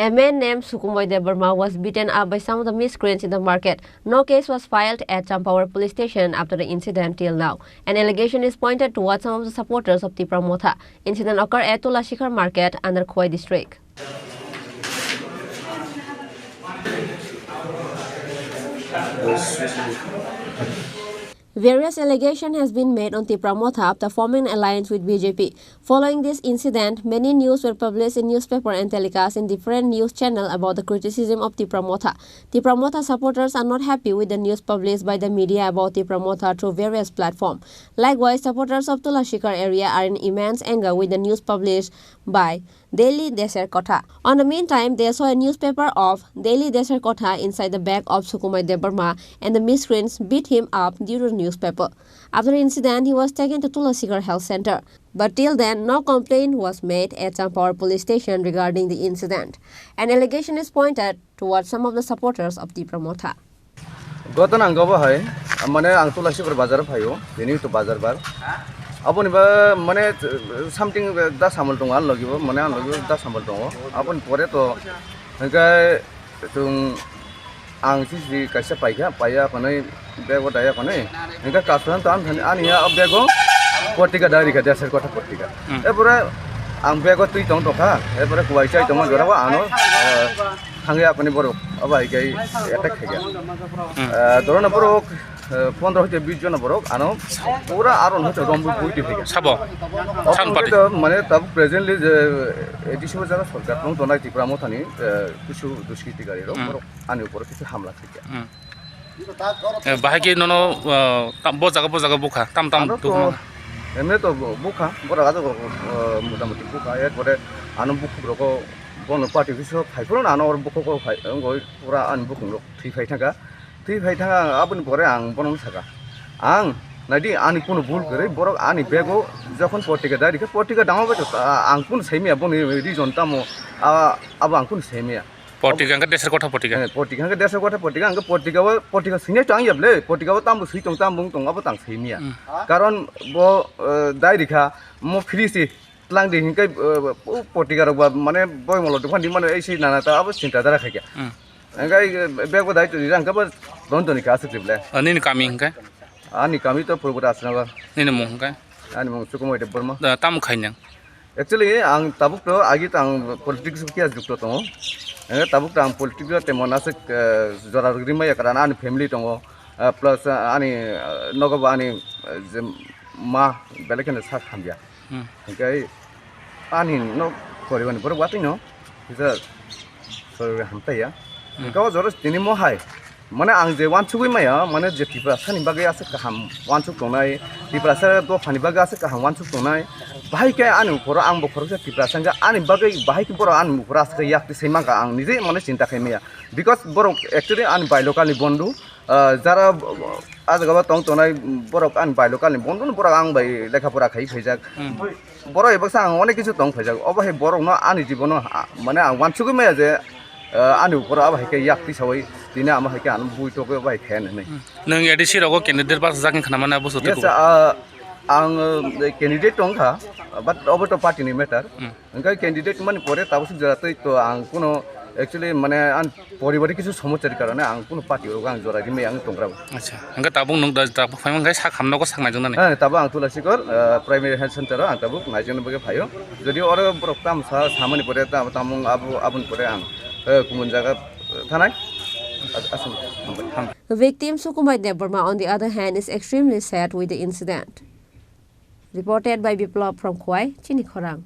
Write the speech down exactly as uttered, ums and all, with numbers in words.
A man named Sukumoy Debbarma was beaten up by some of the miscreants in the market. No case was filed at Champawar police station after the incident till now. An allegation is pointed towards some of the supporters of Tipra Motha. Incident occurred at Tulashikhar market under Khowai district. Various allegation has been made on Tipra Motha after forming an alliance with B J P. Following this incident, many news were published in newspaper and telecast in different news channel about the criticism of Tipra Motha. Tipra Motha supporters are not happy with the news published by the media about Tipra Motha through various platform. Likewise, supporters of Tulashikhar area are in immense anger with the news published by Daily Desher Kotha. On the meantime, they saw a newspaper of Daily Desher Kotha inside the bag of Sukumai Debbarma and the miscreants beat him up due to the newspaper. After the incident, he was taken to Tulasigarh Health Center. But till then, no complaint was made at Champawar Police Station regarding the incident. An allegation is pointed towards some of the supporters of Tipra Motha. Goto nang gobo hai, mane ang Tulasigarh bazar phaio, tini to bazar bar. Aboni ba mane something da samol tongo, ang logi bo, mane ang logi bo da samol tongo. Aboni pore to hingke chung ang sisi kaisa paikha, paiya konoi bego daya konoi. Hingke kasolan to ang thani ani ya bego portika dari ka Desher Kotha portika. Hmm. Epore ang bego twi tong tokha, epore kuwai chai tongma jora bo ano, eh, Thangwi apani borok, abo hai khe attack khaikha. Hmm. Eh, dorona borok, eh, pondro hoite bis jona borok, ano pura aron hoite romwi buiti phaikha. Sabo? Obo San party? Hoite mane tabuk presently je A D C o jara sorkar tong tonai Tipra Mothani, eh, kisu duskiti gari rok Hmm. borok ani upor kisu hamla khaikha. Hmm. Eh, bahai khe nono, eh, tam, bo jaga, bo jaga bukha, tam, tam Ano to, dukma. Emne to bu-, bukha, borok ajago, eh, motamoti bukha, ekbare ano bukhuk rogo bono party office o phai phuru ano oro bukhuk o phai, wngoi pura ani bukhuk rok thwi phai thangkha, thwi phai thangkha, aboni pore ang bono saka, ang naidi ani kunu bul kwrwi, borok ani bego jokhon portika dari khe, portika dama bai to, ah, ang kunu saimaya boni reason tamo, ah, abo ang kunu saimaya. Portika hwnkhe Desher Kotha portika. Eh, portika hwnkhe Desher Kotha portika, hwnkhe portika o, portika sini to ang yable, portika o tambo sui tong, tambo wng tong, abo tang sui miya. Hmm. Karon bo, eh, dai rikha, mo free si tlang di hwnkhe, eh, o portika rok ba, mane boy molo dokan di mano, ei si nana ta abo sinta dara khaikya. Hmm. Hwnkhe, eh, bego dai to rijang khe bo don doni kha asuk jible. Ah, nini kami hwnkhe? Ani kami to Purbo Rajnagar. Nini mung hwnkhe? Ani mung Sukumoi Debbarma. Da, tamo khainang? Actually, ang tabuk to agi to ang politics o kiya jukto tongo. Ang tabuk to ang politics o temon aswk, eh, jora rwgri maya, karon ani family tongo, eh, plus, eh, ani, eh, nogo bo ani, eh, je ma belai kheno sak hamya. Hmm. Hingke ani nok poribar ni borok watwi no kisa sorry hamtaiya. Hmm. Hingke o jora tini mo hai. Mane ang je wansugwi maya, mane je Tiprasani bagwi aswk kaham wansuk tongnai, Tiprasa dophani bagwi aswk kaham wansuk tongnai, bahai khe ani ukhoro ang bo khoroksa Tiprasa hwnkhe ani bagwi bahai khe borok ani ukhoro aswk yakti sai mankha, ang nije mane chinta khai maya. Because borok actually ani bai local ni bondhu, ah, jara, ah, jaga o tong tongnai borok ani bai local ni bondhu no borok ang bai lekha pora khai khaijak. Hmm. Borok ebo sa ang onek kisu tong khaijak. Obo hai borok no ani jibono, ah, mane ang wansugwi maya je, ah, ani ukhoro abo hai khe yakti sawi tini amo hai khe ano bui togwi obo hai khe hinwi. Hmm. Nwng A D C rogo candidate bachajak wngkha na mane abo soto Yes, kubo? Ah, ang, eh, candidate tongkha, but obo to party ni matter. Hmm. Hingke candidate mani pore tabuk suk jora tei to ang kuno actually mane ang poribarik kisu somosya ni karone ang kuno party rogo ang jora rimai ang tongrabo. Acha, hingke tabuk nwng da, tabuk phaima hingke sak hamno ko sak naijaknani? Eh, tabuk ang Tulasigarh, eh, primary health center o ang tabuk naijakna bagwi phaio. Jodi oro borok tam sa, samani pore tam, tamung abo, aboni pore ang, eh, kumun jaga, eh, thanai. As-, aswk, hambai, hambai. Victim Sukumbai Debbarma, on the other hand, is extremely sad with the incident. Reported by Biplab from Khowai, Chini Khorang.